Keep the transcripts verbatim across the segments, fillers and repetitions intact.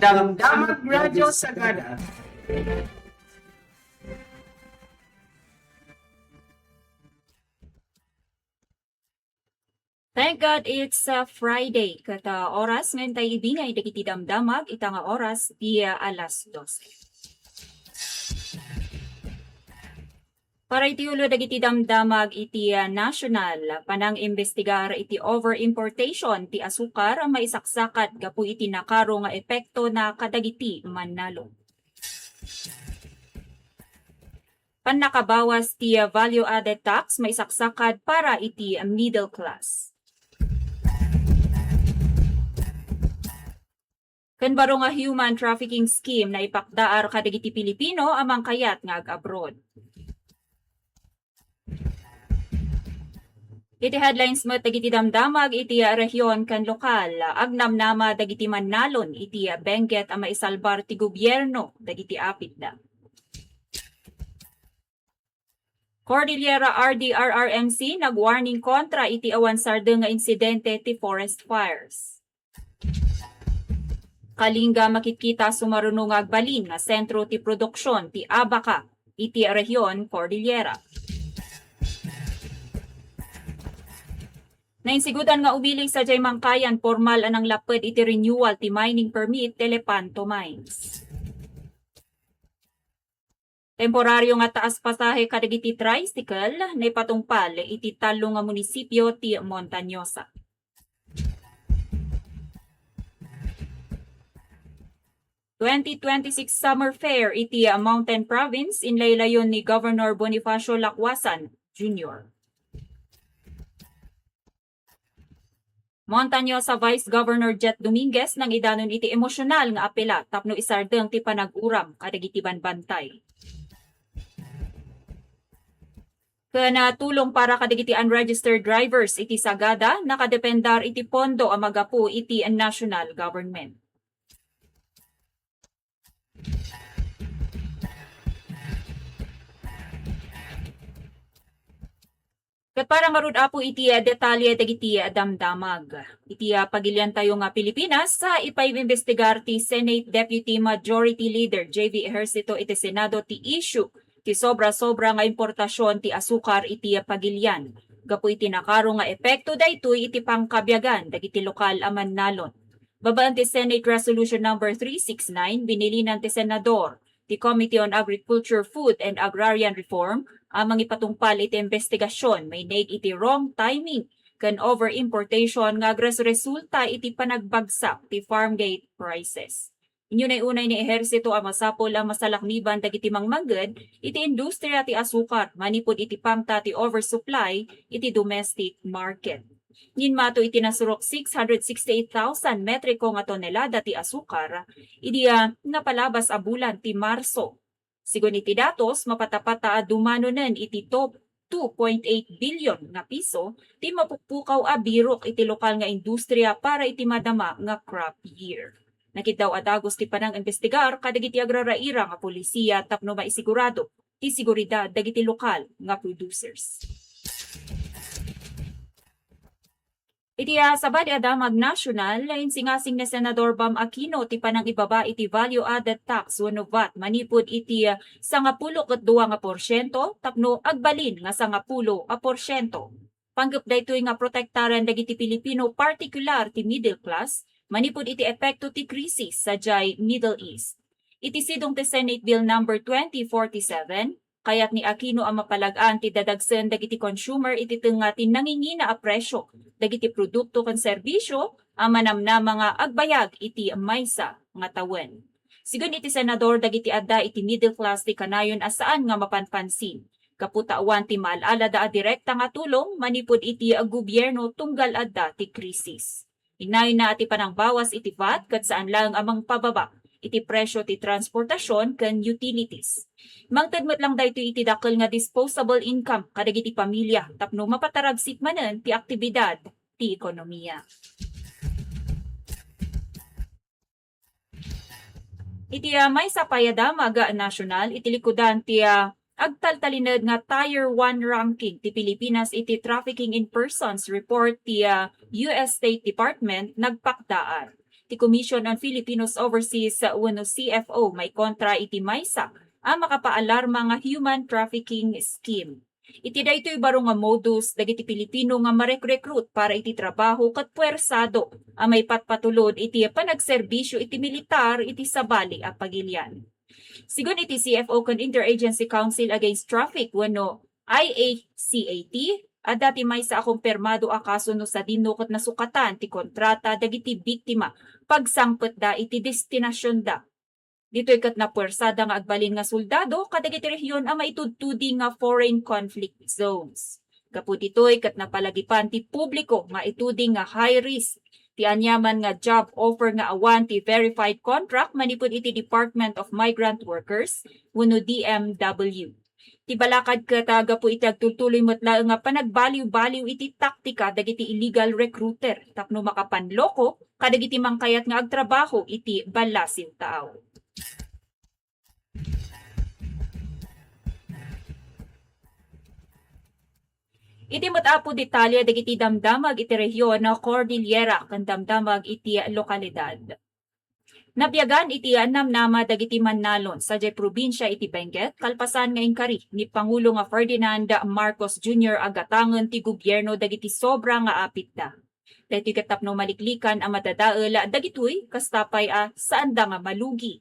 Damdamag Radio Sagada. Thank God it's a Friday. Ket, ah, oras ngayon tayo ibingay dagiti damdamag, ita nga oras, ti, ah, alas dose. Para iti ulo dagiti damdamag iti, ah, national, panangimbestigar iti overimportation ti asukar maisaksakat gapu iti nakaro nga epekto na kadagiti mannalon. Pannakabawas ti value-added tax maisaksakat para iti middle class. Ken baro nga human trafficking scheme naipakdaar kadagiti Pilipino a mangkayat nga ag-abroad. Iti headlines met dagiti damdamag iti rehiyon ken lokal, agnamnama dagiti mannalon iti Benguet a maisalbar ti gobierno dagiti apitda. Cordillera R D R R M C nagwarning kontra iti awan sardeng nga insidente ti forest fires. Kalinga makitkita sumaruno nga agbalin nga sentro ti produksyon ti abaca iti rehiyon Cordillera. Nainsigudan nga umili sadiay Mangkayan, pormal a nanglapped iti renewal ti mining permit ti Elepanto Mines. Temporario nga taas pasahe kadagiti tricycle naipatungpal iti tallo nga munisipio ti Montañosa. Twenty twenty-six Summer Fair iti Mountain Province, inlaylayon ni Governor Bonifacio Lacuasan Junior. Montañosa Vice Governor Jet Dominguez nangidanon iti emosyonal nga apela tapno isardeng ti panag-uram kadagiti banbantay. Ken, ah, tulong para kadagiti unregistered drivers iti Sagada, nakadependar iti pondo a magapu iti national government. Ket para ngarud, Apo, iti, ah, detalye dagiti, ah, damdamag. Iti, ah, pagiliantayo nga Pilipinas, sa ipaimbestigar ti Senate Deputy Majority Leader J V Ejercito iti Senado ti issue ti sobra-sobra nga importasion ti asukar iti, ah, pagilian. Gapu iti nakaro nga epekto daytoy iti pangkabiagan dagiti lokal a mannalon. Babaen ti Senate Resolution Number three six nine, binilinan ti Senador ti Committee on Agriculture, Food, and Agrarian Reform a mangipatungpal iti imbestigasyon maineg iti wrong timing ken overimportation nga agresresulta iti panagbagsak ti farm gate prices. Inunay-unay ni Ejercito a masapul a masalakniban dagiti mangmangged iti industriya ti asukar manipud iti pangta ti oversupply iti domestic market. Ngin mato iti nasurok six hundred sixty-eight thousand metriko nga tonelada ti asukar idi, ah, napalabas a bulan ti Marso. Sigun iti datos, mapatapata a dumanonen iti top two point eight billion nga piso ti mapukpukaw a birok iti lokal nga industriya para iti madama nga crop year. Nakiddaw a dagus ti panangimbestigar kadagiti agraraira nga pulisiya tapno maisigurado ti seguridad dagiti lokal nga producers. Iti, ah, sabali a damag nasional, insingasing ni Senador Bam Aquino ti panangibaba iti value-added tax wenno vat manipud iti, ah, sangapulo ket dua nga porsiento tapno agbalin nga sangapulo a porsiento. Panggep daytoy nga protektaren dagiti Pilipino, partikular ti middle class, manipud iti epekto ti krisis sadiay Middle East. Iti sidong ti Senate Bill Number twenty forty-seven, kayat ni Aquino a mapalag-an ti dadagsen dagiti consumer iti tengnga ti nangingina a presio dagiti produkto ken serbisio a manamnama nga agbayag iti maysa nga tawen. Sigun iti senador, dagiti adda iti middle class ti kanayon a saan nga mapanpansin, gapu ta awan ti maal-alada a direkta nga tulong manipud iti gobierno tunggal adda ti krisis. Inayna ti panangbawas iti vat ket saan laeng a mangpababa iti presio ti transportasion ken utilities. Mangted met lang daytoy iti dakkel nga disposable income kadagiti pamilya tapno mapataragsik manen ti aktibidad ti ekonomiya. Iti, ah, maysa pay a damag nasional, iti likudan ti, ah, Agtaltalined nga Tier one ranking ti Pilipinas iti Trafficking in Persons report ti, ah, U S State Department nagpakdaan. Ti Commission on Filipinos Overseas wenno C F O maikontra iti maysa a makapaalarma nga human trafficking scheme. Iti daytoy baro nga modus, dagiti Pilipino nga marek-recruit para iti trabaho ket puersado a maipatpatulod iti panagserbisyo iti militar iti sabali a pagilian. Sigun iti C F O ken Interagency Council Against Traffic wenno I A C A T, adda ti maysa a kumpirmado a kaso no sadino ket nasukatan ti kontrata dagiti biktima pagsangpetda iti destinasionda. Ditoy ket napuersada nga agbalin nga soldado kadagiti rehiyon a maitudtudi nga foreign conflict zones. Gapu ditoy ket napalagipan ti publiko nga ituding nga high risk ti aniaman nga job offer nga awan ti verified contract manipud iti Department of Migrant Workers wenno D M W. Ti balakad ket, ah, gapu iti agtultuloy met laeng nga panagbaliw-baliw iti taktika dagiti illegal recruiter tapno makapanloko kadagiti mangkayat nga agtrabaho iti ballasiw taaw. Iti met apo detalye dagiti damdamag iti rehiyon nga Cordillera ken damdamag iti lokalidad. Nabiagan iti namnama dagiti mannalon sadiay probinsia iti Benguet, kalpasan nga inkari ni Pangulo nga Ferdinand Marcos Junior a gatangen ti gobierno dagiti sobra nga apitda. Daytoy ket tapno maliklikan a madadael dagitoy, kasta pay a saanda nga malugi.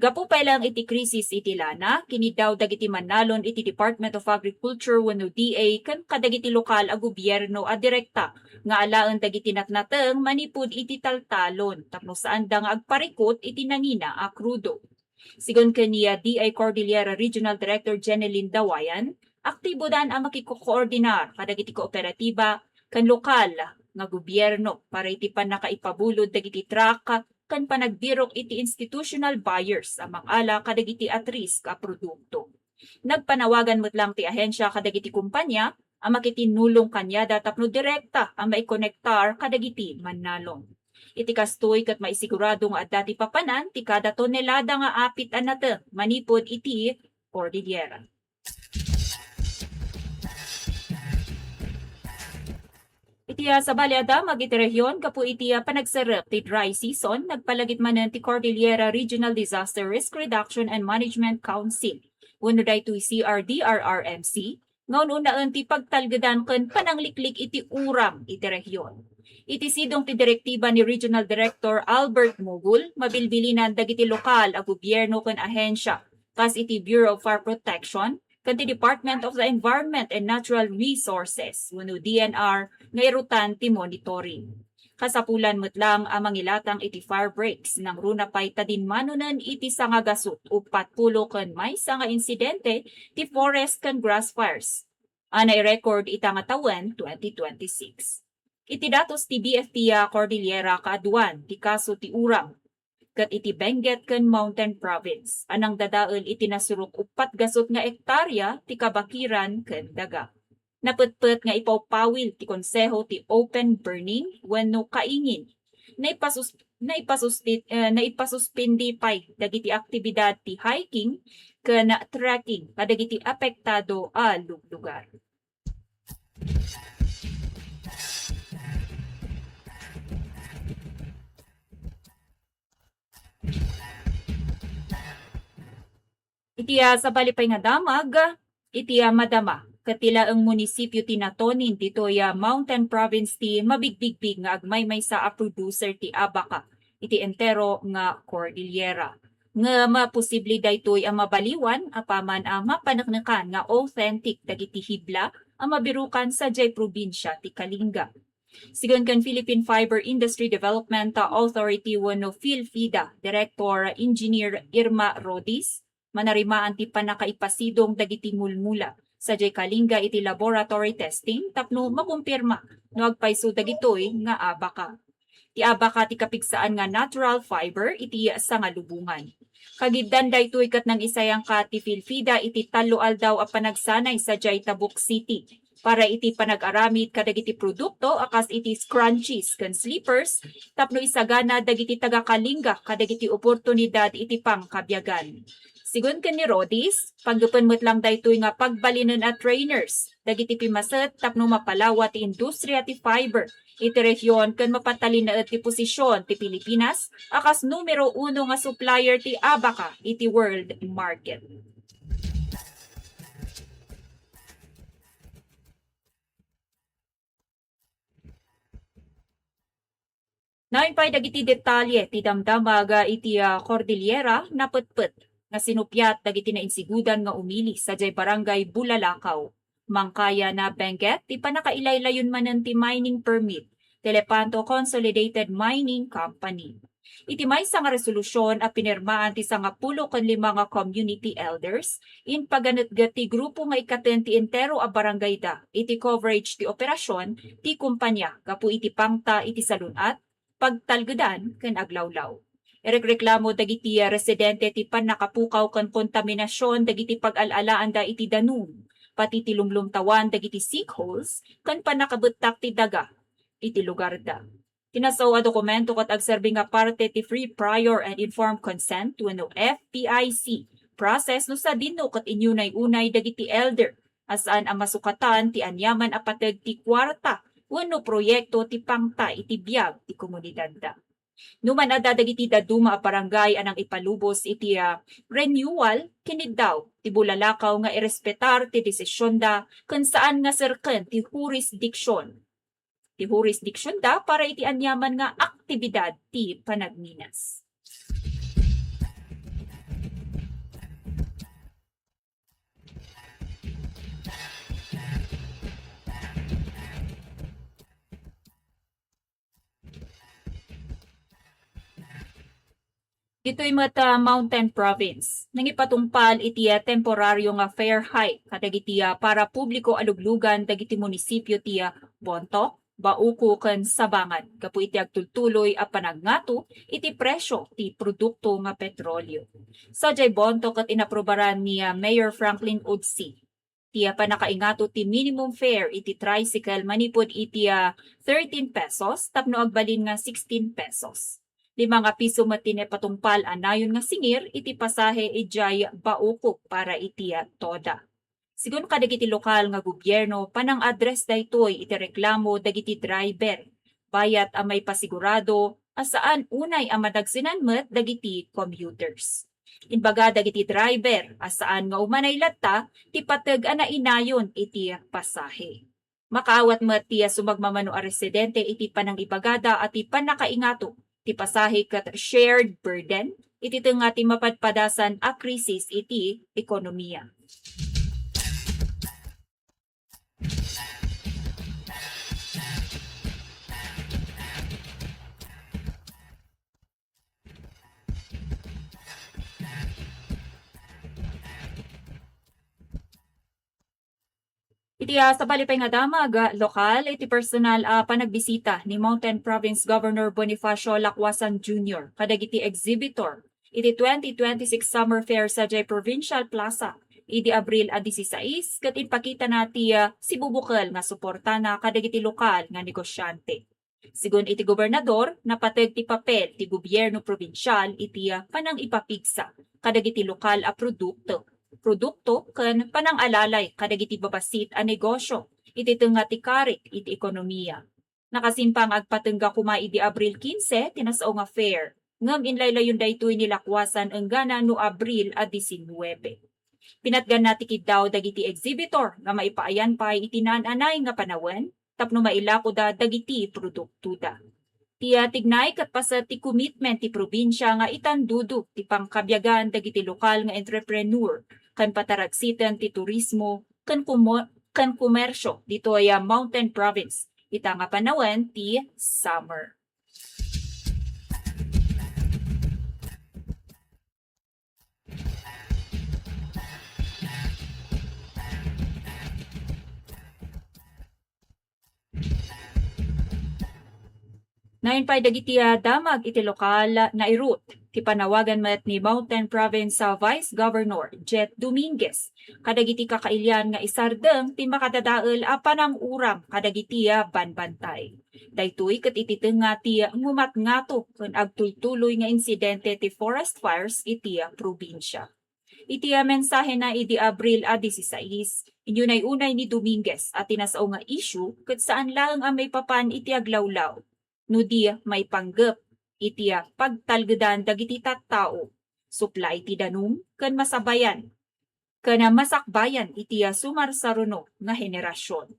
Gapu pay laeng iti krisis iti lana, kiniddaw dagiti mannalon iti Department of Agriculture wenno D A ken kadagiti lokal a gobierno a direkta nga alaen dagiti natnateng manipud iti taltalon tapno saanda nga agparikut iti nangina a krudo. Sigun ken ni D A Cordillera Regional Director Jeneline Dawayan, aktibodan a makikokoordinar kadagiti kooperatiba ken lokal nga gobierno para iti pannakaipabulod dagiti truck ken panagbirok iti institutional buyers a mangala kadagiti at risk a produkto. Nagpanawagan met lang ti ahensia kadagiti kompania a makitinnulong kaniada tapno direkta a maikonektar kadagiti mannalon. Iti kastoy ket maisigurado nga adda ti papanan ti kada tonelada nga apit a nateng manipud iti Cordillera. Iti, ah, sabali a damag iti rehiyon gapu iti, ah, panagserrek ti dry season, nagpalagip manen ti Cordillera Regional Disaster Risk Reduction and Management Council wenno daytoy C R D R R M C nga un-unaen ti pagtalgedan ken panangliklik iti uram iti rehiyon. Iti sidong ti direktiba ni Regional Director Albert Mogul, mabilbilinan dagiti lokal a gobierno ken ahensia kas iti Bureau of Fire Protection ken ti Department of the Environment and Natural Resources wenno D N R nga irutan ti monitoring. Kasapulan met lang a mangilatang iti fire breaks, nangruna pay ta dinmanonen iti sangagasut uppat pulo ken maysa nga insidente ti forest ken grass fires a nairecord ita nga tawen twenty twenty-six. Iti datos ti B F P a Cordillera, kaaduan ti kaso ti uram ket iti Benguet ken Mountain Province a nangdadael iti nasurok uppat gasut nga ektarya ti kabakiran ken daga. Napetpet nga ipawpawil ti Konseho ti open burning wenno kaingin. Naipasus-, naipasustit-, eh, naipasuspindi pay dagiti aktibidad ti hiking ken trekking kadagiti apektado a luglugar. Iti, ah, sabali pay nga damag, iti, ah, madama ket ti laeng munisipio ti natonin ditoy, ah, Mountain Province ti mabigbigbig nga agmaymaysa a producer ti abaka iti entero nga Cordillera. Ngem posible daytoy a mabaliwan apaman a mapaneknekan nga authentic dagiti hibla a mabirukan sadiay probinsia ti Kalinga. Sigun ken Philippine Fiber Industry Development Authority wenno PhilFIDA Director Engineer Irma Rodis, manarimaan ti pannakaipasidong dagiti mulmula sadiay Kalinga iti laboratory testing tapno makumpirma no agpayso dagitoy nga abaka. Ti abaka ti kapigsaan nga natural fiber iti sangalubongan. Kagiddan daytoy ket nangisayangka ti PhilFIDA iti tallo aldaw a panagsanay sadiay Tabuk City para iti panag-aramid kadagiti produkto a kas iti scrunchies ken slippers tapno isagana dagiti taga-Kalinga kadagiti oportunidad iti pangkabiagan. Sigun ken ni Rodis, panggapuan met lang daytoy nga pagbalinen a trainers dagiti pimmaset tapno mapalawa ti industria ti fiber iti rehion ken mapatalinaed ti posisyon ti Pilipinas a kas numero uno nga supplier ti abaca iti world market. Nayon pay dagiti detalye ti damdamag iti, ah, Cordillera Napetpet nga sinuppiat dagiti nainsigudan nga umili sadiay Barangay Bulalakaw. Mangkaya nabengget ti pannakailaylayon manen ti mining permit ti Lepanto Consolidated Mining Company. Iti maysa nga resolusyon a pinirmaan ti sangapulo ken lima nga community elders, impaganetget ti grupo nga ikkaten ti entero a barangayda iti coverage ti operasyon ti kumpanya gapu iti pangta iti salun-at, pagtalgedan, ken aglawlaw. Irekreklamo dagiti residente ti pannakapukaw ken kontaminasion dagiti pag-al-alaanda iti danum, pati ti lumlumtawan dagiti sinkholes ken pannakabettak ti daga iti lugarda. Ti nasao a dokumento ket agserbi nga parte ti Free, Prior, and Informed Consent wenno F P I C process no sadino ket inyunay-unay dagiti elder a saan a masukatan ti aniaman a pateg ti kuarta wenno proyekto ti pangta iti biag ti komunidadda. Numan adda dagiti dadduma a barangay a nangipalubos iti, ah, renewal, kiniddaw ti Bulalakaw nga irespetar ti desisionda ken saan nga serken ti jurisdiction ti jurisdiksionda para iti aniaman nga aktibidad ti panagminas. Ditoy met, ah, Mountain Province, nangipatungpal iti, ah, temporario nga fare hike kadagiti, ah, para publiko a luglugan dagiti munisipio ti, ah, Bontoc, Bauco ken Sabangan gapu iti agtultuloy a panagngato iti presio ti produkto nga petrolio. Sadiay Bontoc ket inaprubaran ni, ah, Mayor Franklin Udsi ti, ah, pannakaingato ti minimum fare iti tricycle manipud iti, ah, thirteen pesos tapno agbalin nga sixteen pesos. Lima nga piso met ti naipatungpal a nayon nga singir iti pasahe idiay Bauco para iti, ah, TODA. Sigun kadagiti lokal nga gobierno, panang-address daytoy iti reklamo dagiti driver, bayat a maipasigurado a saan unay a madagsenan met dagiti commuters. Imbaga dagiti driver a saan nga umanay latta ti pateg a nainayon iti pasahe. Makaawat met ti sumagmamano a residente iti panangibagada a ti pannakaingato ti pasahe ket shared burden iti tengnga ti mapadpadasan a krisis iti ekonomiya. Iti, ah, sabali pay nga damag, ah, lokal, iti personal a panagbisita ni Mountain Province Governor Bonifacio Lacuasan Junior kadagiti exhibitor iti twenty twenty-six Summer Fair sadiay Provincial Plaza idi Abril a disisais ket impakitana ti, ah, sibubukel nga suportana kadagiti lokal nga negosyante. Sigun iti gobernador, napateg ti papel ti gobierno probinsial iti, ah, panangipapigsa kadagiti lokal a produkto, produkto ken panangalalay kadagiti babassit a negosyo iti tengnga ti karit iti ekonomiya. Nakasimpang agpatengga koma idi Abril kinse ti nasao nga fair, ngem inlaylayon daytoy ni Lacuasan enggana no Abril a disinnuebe. Pinatganna ti kiddaw dagiti exhibitor nga maipaayan pay iti naan-anay nga panawen tapno mailakoda dagiti produktoda. Ti, ah, tignay ket paset ti commitment ti probinsia nga itandudo ti pangkabiagan dagiti lokal nga entrepreneur ken pataragsiten ti turismo ken kumo-, ken komersio ditoy, ah, Mountain Province ita nga panawen ti summer. Nayon pay dagiti, ah, damag iti lokal, nairut ti panawagan met ni Mountain Province, ah, Vice Governor Jet Dominguez kadagiti kakailian nga isardeng ti makadadael a pananguram kadagiti, ah, banbantay. Daytoy ket iti tengnga ti ngumatngato ken agtultuloy nga insidente ti forest fires iti, ah, probinsia. Iti a mensahena idi Abril a disisais, inyunay-unay ni Dominguez a ti nasao nga issue ket saan laeng a maipapan iti aglawlaw, no di maipanggep iti a pagtalgedan dagiti tattao, supply ti danum ken masabayan, ken a masakbayan iti a sumarsaruno nga henerasyon.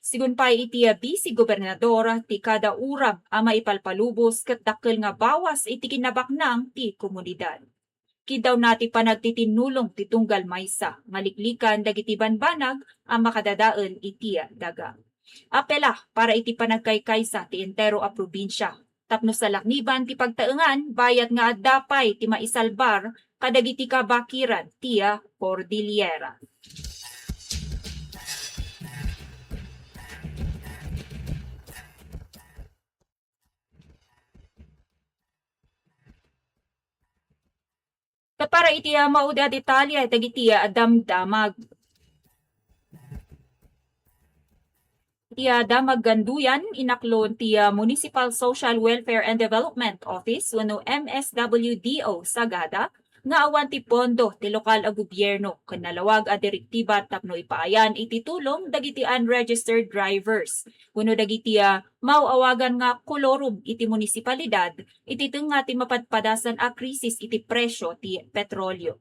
Sigun pay iti a bisi gobernador ti kada uram a maipalpalubos ket dakkel nga bawas iti kinnabaknang ti komunidad. Kiddawna ti panagtitinnulong ti tunggal maysa nga liklikan dagiti banbanag a makadadael iti daga. Apela para iti panagkaykaysa ti entero a probinsia tapno salakniban ti pagtaengan bayat nga adda pay ti maisalbar kadagiti kabakiran ti Cordillera. Ket para iti a maudi a detalye dagiti a damdamag. Iti a Damag Ganduyan, inaklon ti a Municipal Social Welfare and Development Office wenno M S W D O Sagada nga awan ti pondo ti lokal a gobierno ken nalawag a direktiba tapno ipaayan iti tulong dagiti unregistered drivers wenno dagiti a maaw-awagan nga kolorum iti munisipalidad iti tengnga ti mapadpadasan a krisis iti presyo ti petrolyo.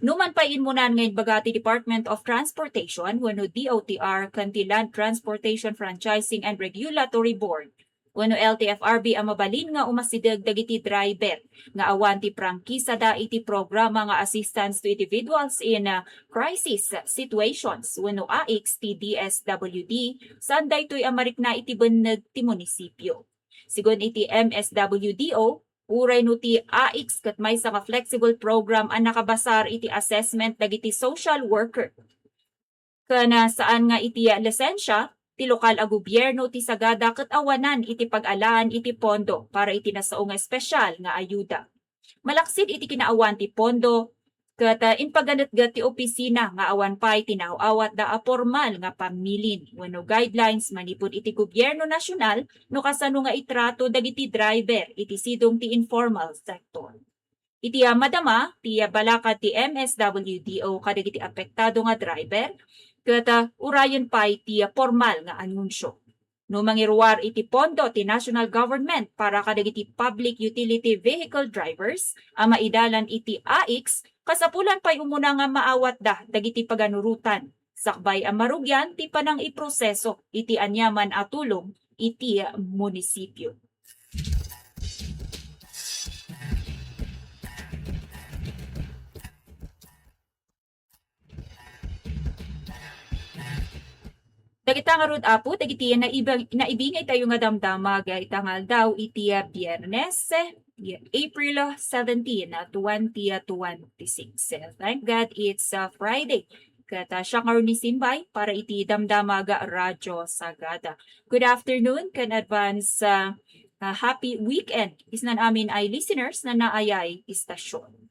Numan pay immunan nga imbaga ti Department of Transportation wenno D O T R ken ti Land Transportation Franchising and Regulatory Board wenno L T F R B a mabalin nga umasideg dagiti driver nga awan ti prangkisada iti programa nga Assistance to Individuals in, uh, Crisis Situations wenno A I C S ti D S W D saan daytoy a marikna iti benneg ti munisipyo. Sigun iti M S W D O, uray no ti A I C S ket maysa nga flexible program a nakabasar iti assessment dagiti social worker. Ken, ah, saan nga iti lisensia ti lokal a gobierno ti Sagada ket awanan iti pag-alaan iti pondo para iti nasao nga espesyal nga ayuda. Malaksid iti kinaawan ti pondo, ket, ah, impaganetget ti opisina nga awan pay ti naaw-awatda a pormal nga pammilin wenno guidelines manipud iti gobierno nasional no kasano nga itrato dagiti driver iti sidong ti informal sector. Iti a madama ti balakad ti M S W D O kadagiti apektado nga driver, ket, ah, urayen pay ti pormal nga anunsio. No mangiruar iti pondo ti national government para kadagiti public utility vehicle drivers a maidalan iti A I C S, kasapulan pay umuna nga maawatda dagiti paganurotan, sakbay a marugian ti panangiproseso iti aniaman a tulong iti munisipyo. Dagita ngarud, Apo, dagiti naiba-, naibingay tayo nga damdamag ita nga aldaw iti, ah, Biyernes, eh, April seventeen, ah, twenty twenty-six. Eh, thank God it's, ah, Friday. Ket, ah, siak ngarud ni Simbay para iti damdamag Radyo Sagada. Good afternoon, ken advance, ah, ah, happy weekend isnan amin a listeners na naayay istasyon.